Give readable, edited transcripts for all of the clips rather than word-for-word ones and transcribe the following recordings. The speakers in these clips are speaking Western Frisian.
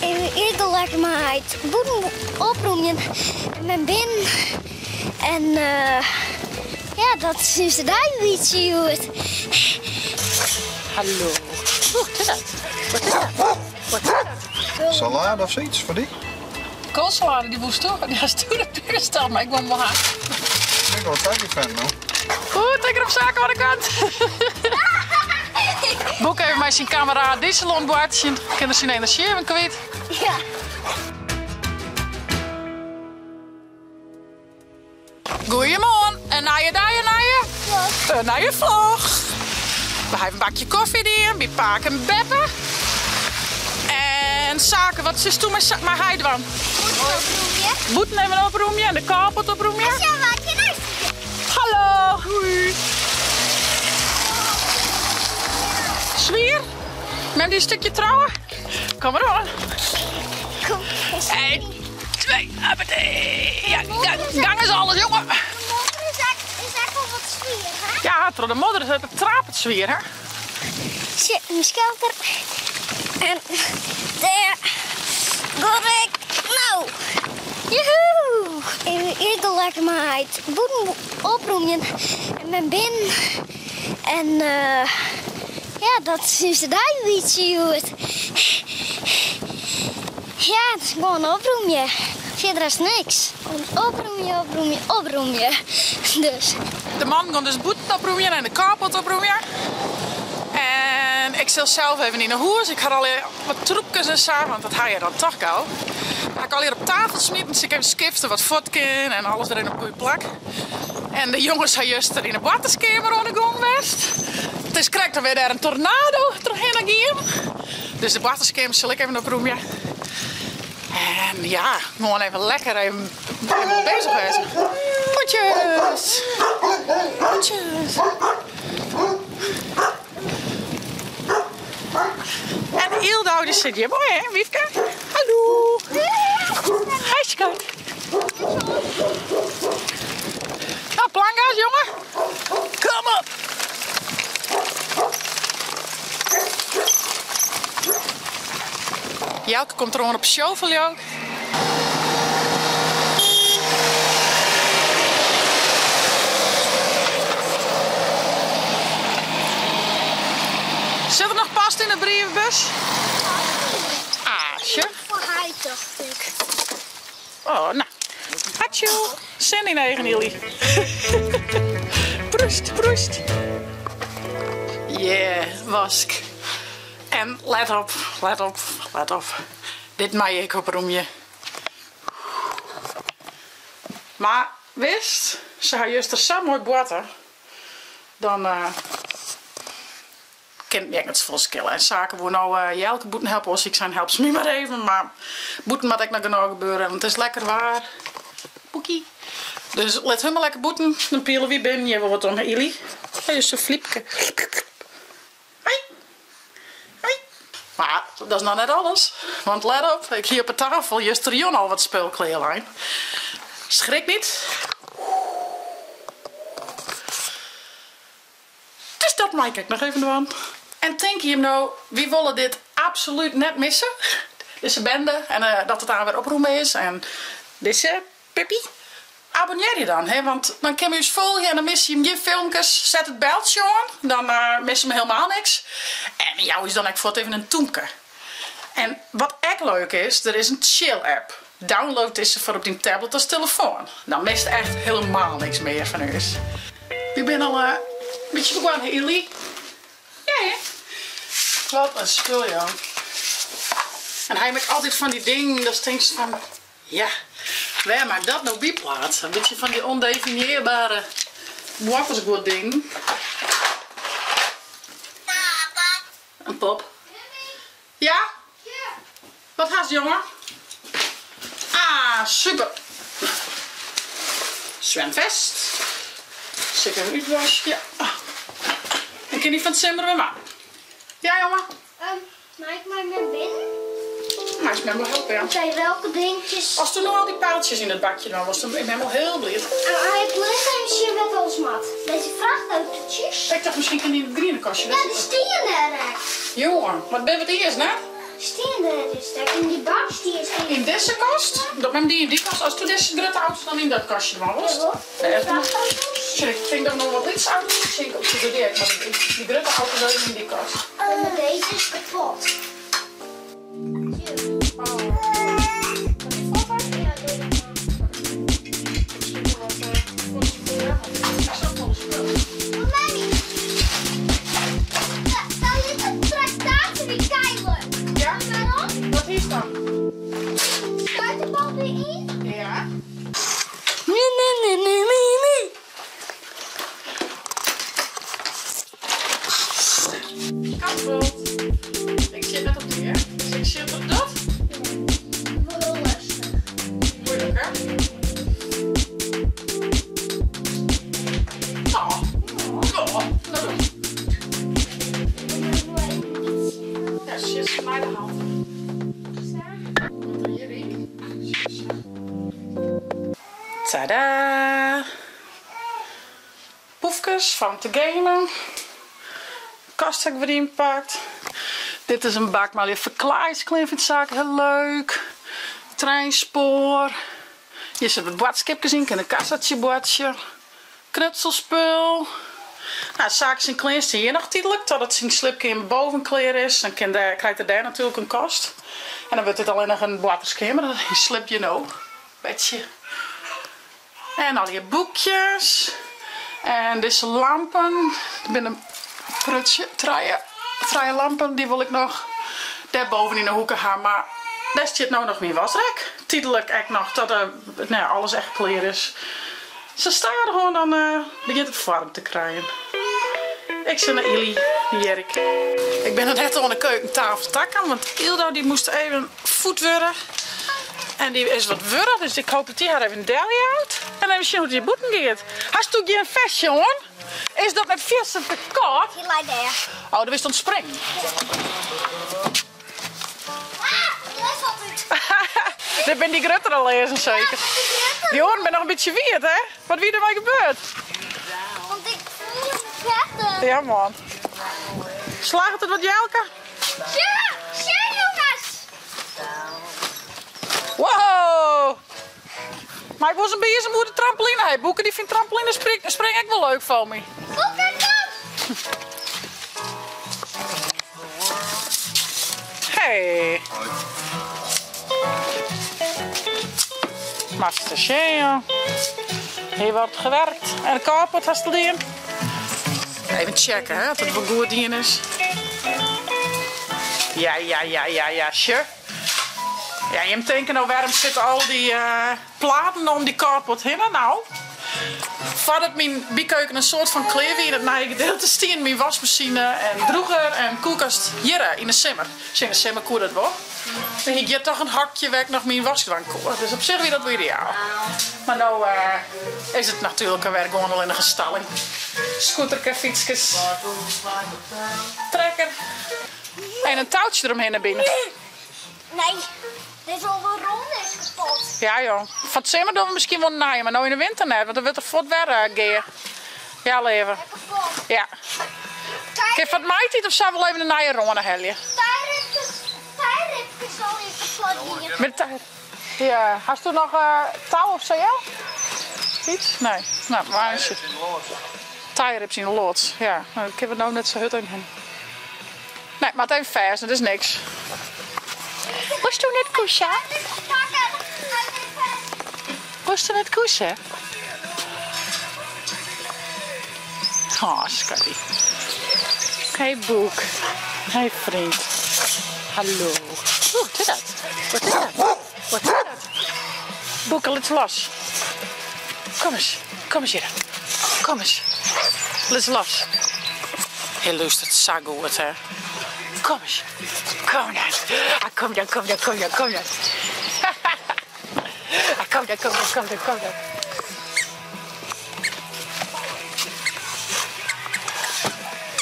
Ik go lekker mei it bûten oprûmjen en mem binnen. En ja, dat is ús de dei in bytsje hjoed. Hallo. Wat is dat? Wat is dat? Wat is dat? Salade of zoiets voor die? Koolsalade, die woest toch? Die hast toen op besteld, maar ik wil hem wel ha. Ik wil een fan, man. Goed, ik op zaken wat ik kant. Boek even met zijn camera diesel ontboartjen. Kan er zijn energie even kwijt. Ja. Goedemorgen. Een nije dei, een nije? Een nije vlog. We hebben een bakje koffie hier, bij Paak en Beppe. En zaken, wat is toen met met Heidwan? Boeten even oproemje en de carport oproemje. Ja, wat je nou Hallo. Hoi. Zwier? Met die een stukje trouwen? Kom maar aan. Kom. 1, 2, hoppatee. Ja, gang is alles, jongen. De modder is echt wel wat zwier, hè? Ja, door de modder is het trapend zwier, hè? Zit in mijn skelter. En daar ga ik nou. Joehoe! Ik ga lekker met het bûten oprûmjen en mem binnen. En ja, dat is ús de dei in bytsje hjoed. Ja, het is gewoon oprûmje. Fierder is niks. Oprûmje, oprûmje, oprûmje. Dus. De man komt dus bûten oprûmjen en de carport oprûmje. En ik zal zelf even in de hoes. Ik had al wat troepjes en zo, want dat haal je dan toch gauw. Maar ik al hier op tafel smitten, dus ik even skiften wat vodkin en alles erin op goede plak. En de jongens zijn juist er in de waterskamer aan de gang geweest. Het is krijgt er weer daar een tornado doorheen gaan. Dus de waterskamer zal ik even oproemen. En ja, gewoon even lekker even, even bezig wezen. Potjes! Potjes! En Ildo die zit hier mooi hè, Wiefke? Hallo! Hi schat! Nou, planga's jongen! Kom op! Jelke komt er op shovel ook. Zit er nog past in de brievenbus? Aasje. Voor haar, dacht ik. Oh, nou. Hatsjoe. Zin in eigen jullie. Proest, proest. Yeah, wask. En let op, let op, let op. Dit maak ik op roemje. Maar wist, ze had juist er zo mooi boter. Dan kan ik het vol skillen. En zaken wo nou Jelke boeten helpen, als ik zijn help ze me maar even. Maar boeten moet ik nog genoeg gebeuren, want het is lekker waar. Boekie. Dus let hun maar lekker boeten. Dan pielen we binnen. Je wil wat om, Ili. Hij is zo fliepke. Hoi. Hoi. Maar dat is nog net alles. Want let op, ik hier op de tafel juist er Jon al wat spulkleerlijn. Schrik niet. Dus dat maak ik nog even aan. En denk je hem nou, wie willen dit absoluut net missen? Deze bende en dat het aan weer oproemen is. En deze Pippi. Abonneer je dan, hè? Want dan kun je eens volgen en dan mis je hem geen filmpjes. Zet het beltje aan, dan mis je hem helemaal niks. En jou is dan ook voor het even een toemke. En wat echt leuk is, er is een chill app. Download is ze voor op die tablet als telefoon. Dan mist echt helemaal niks meer van u. Ik ben al een beetje begonnen, Ili. Ja, hè? Wat een spul, joh. En hij maakt altijd van die dingen, dat stinkt van... Ja, waar maakt dat nou bij plaats? Een beetje van die ondefinieerbare watersgoed ding. Een pop. Ja? Wat haast, jongen? Ah, super. Zwemvest. Zit even uitwassen. Ja. Dan kan die van het zimmer weer maar. Ja, jongen? Mag ik maar naar binnen? Maar is me wel helpen, ja. Bij welke dingetjes? Als er nu al die paaltjes in het bakje dan was, dan ben ik helemaal heel blij. En hij heeft lichaamsje met ons mat. Deze vrachtautootjes. Ik dacht misschien kan die in het groene kastje. Ja, de stieren daar. Jongen, wat ben je het eerst, hè? Stieren is daar in die bak. Yn dizze kast. Docht mem dy yn dy kast. Ast dizze grutte auto's dan yn dat kastje dwaan wolst. Sjoch, ik tink dat noch wat lytse auto's tsjin op de dy ek, mar dy grutte auto's even yn dy kast. Deze is kapot. Wat is dan? Ja. Nee, nee, nee, nee, nee, nee. Kapot. Ik sit net op dy, hè? Dus ik sit op dat. Heel lastig. Moeilijk, hè? Nou, nou, nou doe. Ja, shit, mij de hand. Wat er hier in? Tada! Poefkes van te gamen. Kast heb ik weer inpakt. Dit is een bak maar je verklaaisklin vindt zaak heel leuk. Treinspoor. Hier zit wat boodschapjes in, een kassatje boordje. Knutselspul. Nou, zaken zijn klein hier nog tijdelijk, totdat zijn slipje in bovenkleer is. Dan kan daar, krijgt er daar natuurlijk een kast. En dan wordt het alleen nog een waterskamer, dan slip je nou. Bedje. En al je boekjes. En deze lampen. Er zijn een prutje, trije lampen, die wil ik nog daarboven in de hoeken gaan. Maar daar zit nou nog mijn wasrek. Tijdelijk echt nog, tot nou ja, alles echt klaar is. Ze staan er gewoon, dan begint het vorm te krijgen. Ik zit naar Illy, Jerk. Ik ben net aan de keukentafel takken, want Ildo die moest even voet worden. En die is wat wurrig, dus ik hoop dat die haar even deli houdt. En even zien hoe die boeten gaat. Hast du geen vestje, hoor? Is dat met vissen te kort? Die lijkt daar. Oh, dat is dan springen. Ah, die lijkt altijd. Dit ben die grutter al eens, zeker. Die hoorn ben nog een beetje weird, hè? Wat wie er mij gebeurt? Want ik voel me vetter. Ja, man. Slaagt het wat Jelke? Ja, ja, jongens. Wow! Maar ik was een beetje zijn moeder trampoline. Hey, Boeken die vindt trampoline spring ik wel leuk voor me. Boeken, kom! Hey. Master Shea. Hier wordt gewerkt. En de carport hast du die? Even checken, hè, of het wel goed in is. Ja, ja, ja, ja, ja, sure. Ja, je moet denken, nou waarom zitten al die platen om die carport heen? Nou, voordat mijn biekeuken een soort van kleer in het nieuwe gedeelte stien, mijn wasmachine en droeger en koelkast hier in de simmer. Dus in de simmer koer dat wel. Dan ik hier toch een hakje werk nog mijn wasdrank koer. Dus op zich weer dat weer ideaal. Maar nou is het natuurlijk een werk gewoon al in de gestalling. Scooterke, fietsjes, trekker en een touwtje eromheen naar binnen. Nee, dit is al wel rond is kapot. Ja joh, van het zomer doen we misschien wel naaien, maar nou in de winter net, want dan wordt er voort weer geer. Ja leven. Kapot. Ja. Ik heb van mij tijd of zo wel even een naaie ronde helje. Tijripjes al in kapot hier. Met tijr. Ja, hast u nog touw of zo? Ja? Iets? Nee. Nou, waar is het? Tijrips in de loods. Ja, nou, ik heb het nou net zo hut in hen. Nee, maar het even vers, dat is niks. Was toen net koesje? Was toen net koesje? Oh, schattie. Hey boek. Hey vriend. Hallo. Oeh, wat is dat? Wat is dat? Wat is dat? Boek, al iets los. Kom eens. Kom eens hier. Kom eens. Let's los. Hij luistert zo goed, hè. Kom eens. Kom dan. Ah, kom dan, kom dan, kom dan, kom dan. Ah, kom dan, kom dan, kom dan, kom dan.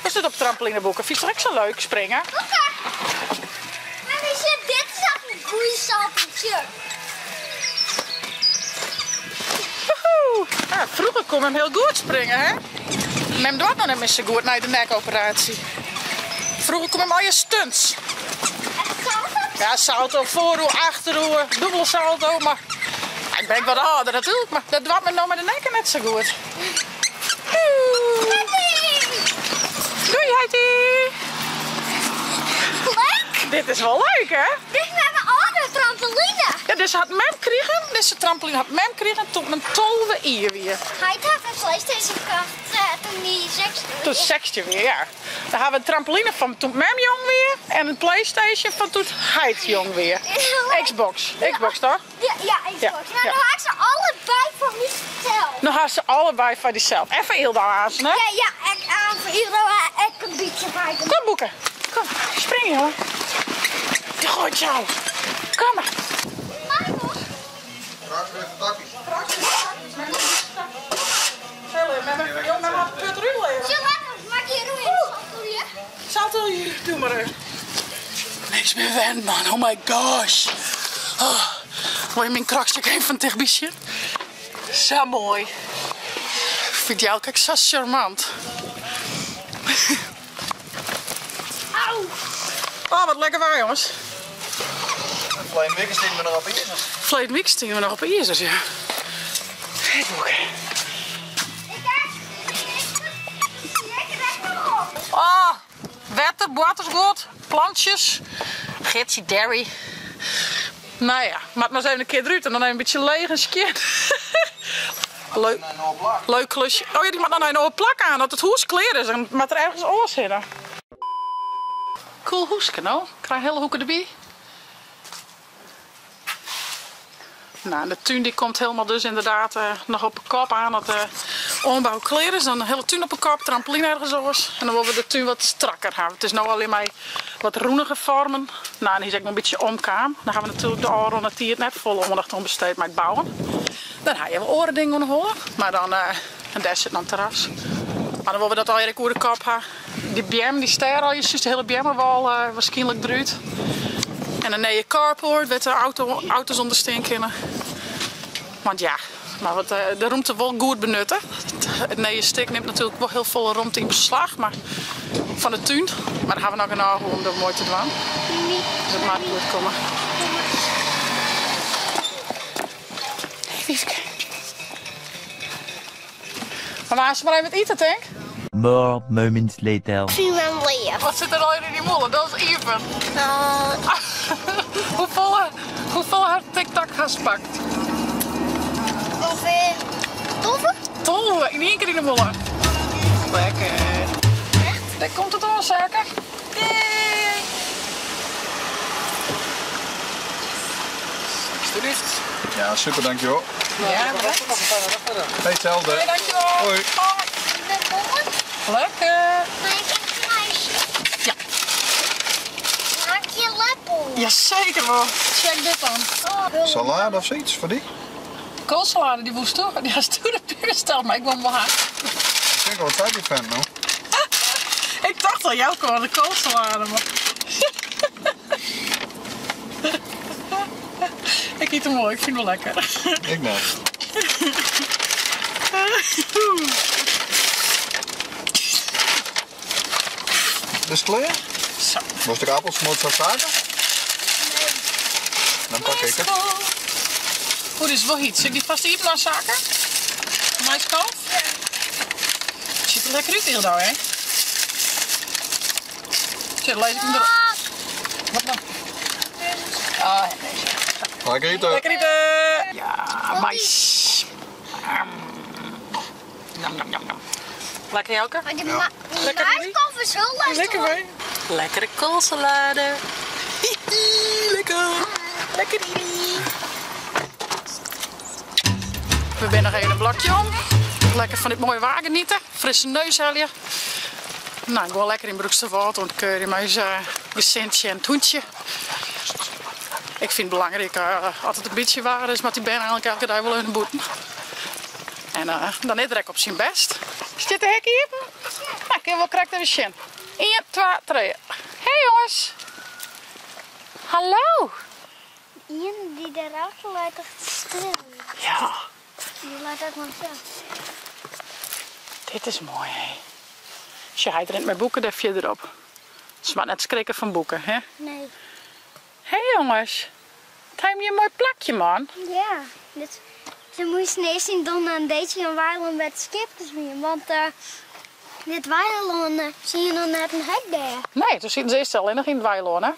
Wat is dit op trampolineboeken? Vind je toch ook zo leuk springen? Boeken! Maar weet je, dit is echt een goeie saltje. Woehoe! Ja, vroeger kon men heel goed springen, hè? Men doet nog niet meer zo goed na de nekoperatie. Vroeger kon men al je stunts. En zalt op Ja, salto foaroer, achteroer, dûbele salto, mar ik ben wat âlder natuerlik, mar dat doart my no mei de nekke net sa goed. Doei Heidi! Leuk! Dit is wol leuk hè? Dit is mijn oude trampoline. Ja, dizze hat mem krigen, dizze trampoline hat mem krigen toen mem 12 jier wie. Heit hat in PlayStation kocht toen hy 16 wie. Toen 16 wie, ja. Daar hawwe we in trampoline fan toen mem jong wie en in PlayStation fan toen heit jong wie. Xbox, Xbox toch? Ja, ja, Xbox. Ja, Maar ja. no ha ik se allebei foar mysels. No ha se allebei foar dysels. En foar Ilda aanst, hè? Ja, ja, ek aan foar Ilda ek in bytsje by. Kom Boeke, kom, spring jongen. Goed zo. Kom maar. Straks weer takjes. Salto, doe maar even. Niks meer wen, man. Oh my gosh. Oh, wil je mijn kraksje even van dichtbij zien? Zo mooi. Vind jij ook zo charmant. Auw. Oh, wat lekker waar, jongens. Verleden week stien we nog op ijzers. Verleden week stien we nog op ijzers, ja. Hey, boek. Ah, wetter, botersgoed, plantjes. Gitsie, dairy. Nou ja, maak maar eens even een keer eruit en dan even een beetje leeg en skeer. Leuk, leuk klusje. Oh ja, die moet dan een oude plak aan, dat het hoes kleer is en moet er ergens oors zitten. Cool hoeske, nou. Krijg hele hoeken erbij. Nou, de tuin die komt helemaal dus inderdaad nog op de kop aan dat de ombouw klaar is. Dan de hele tuin op de kop, trampoline ergens anders. En dan willen we de tuin wat strakker hebben. Het is nu alleen maar wat roenige vormen. Nou, en hier is ook nog een beetje omkaam. Dan gaan we natuurlijk de oren dat die het net volle aandacht om besteed met bouwen. Dan ga je wel oren dingen horen. Maar dan, en daar zit dan het terras. Maar dan willen we dat al eerlijk oer de kop hebben. Die biem, die ster al, je de hele biemmenwal waarschijnlijk eruit. En een nieuwe carport, met de auto's onder steen kunnen. Want ja, maar wat de ruimte wel goed benutten. Het nieuwe stik neemt natuurlijk wel heel veel ruimte in beslag, maar van de tuin. Maar daar gaan we nog een oog om dat mooi te doen. Dus het maakt goed komen. Hey, Wiefke. Maar waar is maar even het eten, denk ik? More moments later. Wat zit er al in die molen? Dat is even. Hoeveel haar TikTok gespakt? Ongeveer 12. 12 in één keer in de molen. Lekker. Echt? Daar komt het al, zaken. Yay! Alsjeblieft. Ja, super, dankjewel. Ja, bedankt. Hey, hetzelfde. Hey, dankjewel. Hoi. Hoi. Lekker. Mag ik een ijsje? Ja. Maak je lepel. Jazeker wel. Check dit dan. Oh. Salade of zoiets voor die? Koolsalade, die woest toch? Die has toen de besteld, maar ik wil hem wel haar. Ik denk wel wat tijd die vent nou. Ik dacht al, jou kwam de koolsalade, maar... Ik eet hem wel, ik vind hem wel lekker. Ik niet. Is het klaar? Zo. Moest ik appelsmoot zo zaken? Nee. Dan pak ik het. Goed, dit is wel heet. Zit ik die vast hier naar zaken? Maiskalf? Ja. Het ziet er lekker uit, Ildo, hè? Zit, lees ik hem erop. Wat dan? Ah, ja, deze. Lekker eten. Lekker eten! Ja, mais. Nam, nam, nam, nam. Lekker, Jelke? Maar die, Ja. die Lekker, maiskolf is heel lastig. Lekker, hè? Lekkere koolsalade. Hihi, lekker. Lekker, Didi. We zijn nog even een blokje om. Lekker van dit mooie wagen genieten. Frisse neus haal je. Nou, ik wil lekker in Broeksterwâld, want ik keur mijn gezintje en het hoentje. Ik vind het belangrijk altijd een beetje waar is, maar die ben eigenlijk elke dag wel in de boete. En dan is het op zijn best. Is dit de hek hier? Nou, kun je wel correct even zien. 1, 2, 3. Hey jongens. Hallo. Ian die daarachter laat echt stil. Ja. Die laat ook maar zo. Dit is mooi, hè. Als je hij rent met boeken, daar verderop. Het is maar net schrikken van boeken, hè? Nee. Hé jonges, wat ha jim hjir in moai plakje man. Ja, dit, se moasten earst yn Donna en Deetje in weilân by de skiepkes wienen, want uh, dit weilân uh, zie je noch net in hek dêr. Nee, toen sieten se earst allinnich yn it weilân, hè?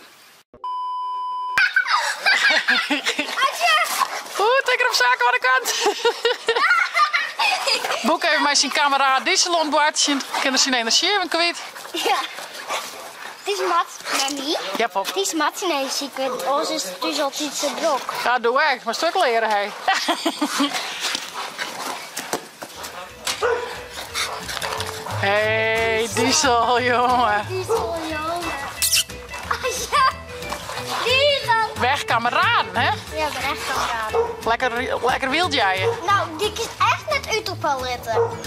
Oeh, tik op zaken aan de kant. Boek even mei syn kameraad Diesel oan it boartsjen. Kin er syn enerzjy even kwyt. Ja. Het is mat, mami. Ja, pop. Het is mat syn enerzjy kwyt, oars is it thús altyd sa drok. Ja, doe ek. Moatst ek leare, hè. Hey, Diesel, jongen. Diesel, jongen. Oh, ja. Diesel. Weg kameraden, hè? Ja, weg kameraden. Lekker, lekker wild jij. Nou, die is echt net út op litten.